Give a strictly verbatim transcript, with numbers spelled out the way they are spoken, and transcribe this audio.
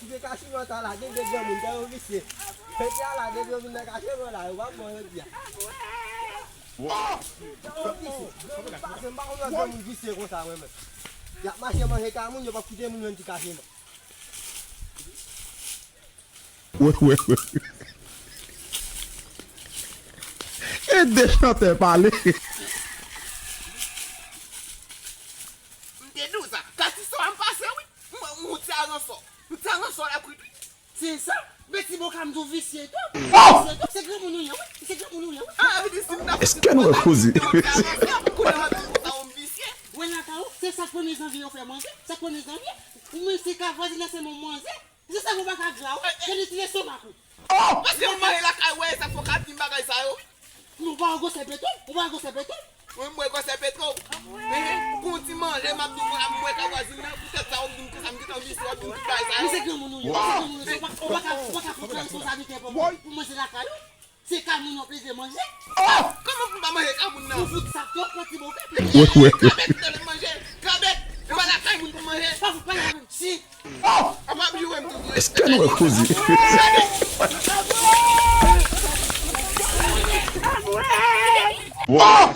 Kite kachiman sa la, gen de granmoun, gen yon visye. Pete a la, gen granmoun nan kachiman la, yo pa pran yo di a. Gen yon visye, granmoun pase, m pa konn wè granmoun visye konsa, mwen menm. Y ap mache manje kay moun, yo p ap kite moun jwenn ti kachiman. Wè, wè, wè. E de chantè pale. M te di w sa. Kati sa m pase wi. M, m, m ti aransò. M ti aransò la kwit wi. Se sa. Beti bon ka m di w visye tou. Visye tou. Se granmoun ou ye wi. Se granmoun ou ye wi. Ah, li di si m ta Èske nou wè koze? Kounye a m ap di w sa w m visye. Wè lakay ou, se sa k premye zanvye yo fè manje. Sa k premye zanvye. Ou menm se ka vwazin nan se moun manje. Se sa pou baka gra ou, se li ti lestomak ou. Paske m manje lakay wè, sa fò ka di m bagay sa yo wi. Nou pa wè gwosè petwo, ou pa wè gwosè petwo. Mwen m wè gwosè petwo. Pou yon ti manje m ap di w konsa m wè ka vwazin nan, poutèt sa w ap di m konsa m gentan visye w ap di m tout bagay sa yo. Men se granmoun ou ye, men se granmoun ou ye, ou pa ka, ou pa ka pran responsablite pou mwen, pou manje lakay ou. Se kay moun yo plede manje. Kòman pou m pa manje kay moun nan? Ou fout sa tou, pran ti boke. Wè, wè. Krabèt, tande manje. Krabèt, e pa lakay moun pou manje. Pa fout pale avè m. Si. Apa m joure m tou vre. Èske nou wè koze? Woy!